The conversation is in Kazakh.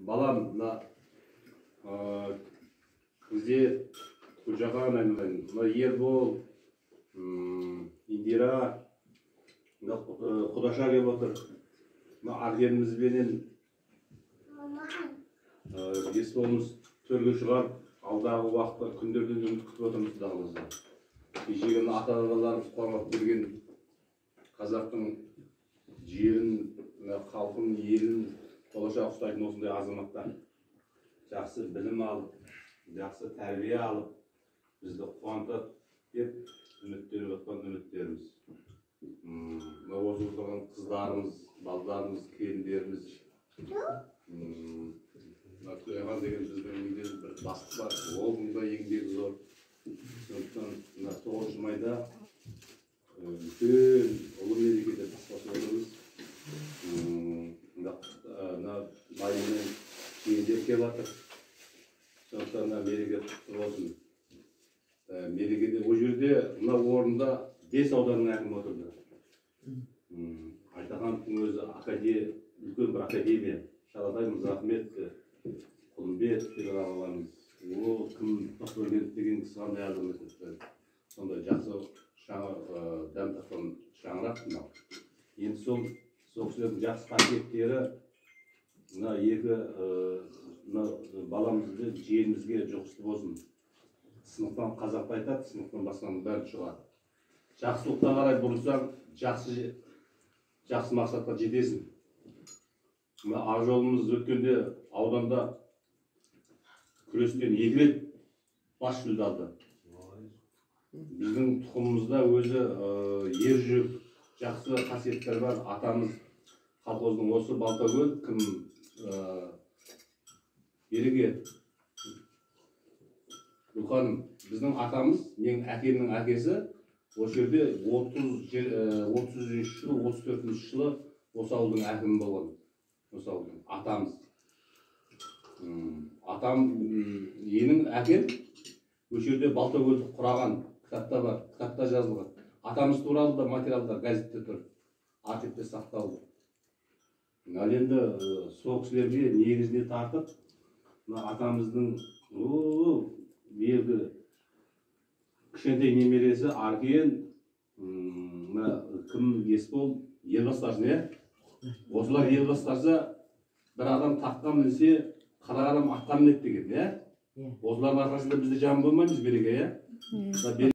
Балам мына бізде Гүлжахан айналайын, мына Ербол, Индира, мына Құдаша келіп отыр. Мына Аргенімізбенен Есболымыз төрге шығарып, алдағы уақытта күндерден үміт күтіп отырмыз Құдай қаласа. Кешегі мына ата-бабаларымыз қорғап келген қазақтың жерін, мына халқын, елін болашақ ұстайтын осындай азаматтар жақсы білім алып, жақсы тәрбие алып, бізді қуантады деп үміттеніп отқан үміттеріміз. Мына осы отырған қыздарымыз, балдарымыз, келіндеріміз, мына Төлехан деген біздің үйде бір бастық бар, оның да еңбегі зор. Сондықтан мына 9 майда үлкен ұлы мерекеде бас қосып отырмыз. Мына байымен келіндер келіп жатыр. Сондықтан мына мереке құтты болсын. Мерекеде ол жерде мына орында 5 ауданның әкімі отырды. Айтахановтың өзі үлкен бір академия. Шалатай Мырзахметов, Құлымбетов деген ағаларымыз, ол кім Тоқбергенов деген кісі қандай азамат еді. Сондай жақсы дәм татқан шаңырақ мынау. Енді сол кісілердің жақсы қасиеттері мына екі мына баламызды жиенімізге жұғысты болсын. Сынықтан қазақта айтады, сынықтан басқаның бәрі шығады. Жақсылыққа қарай бұрылсаң, жақсы мақсатқа жетесің. Мына ақ жолымыз өткенде ауданда күрестен 2 рет бас жүлде алды. Біздің тұқымымызда өзі ер жүрек, жақсы қасиеттер бар. Атамыз колхоздың осы Балтакөл кім Ереке Гүлханым, біздің атамыз, менің әкемнің әкесі осы жерде 33 жылы, 34 жылы осы ауылдың әкімі болған. Осы ауылдың атамыз. Атам, менің әкем осы жерде Балтакөлді құраған, кітапта бар, кітапта жазылған. Атамыз туралы да материалдар газетте тұр, архивте сақтаулы. Ал енді сол кісілерге негізіне тартып, мына атамыздың бергі кішкентай немересі Аркен, мына кім Есбол ел басқарсын, иә? Осылар ел басқарса, бір адам таққа мінсе, 40 адам атқа мінеді деген, иә? Осылардың арқасында біз де жаман болмаймыз, Береке, иә?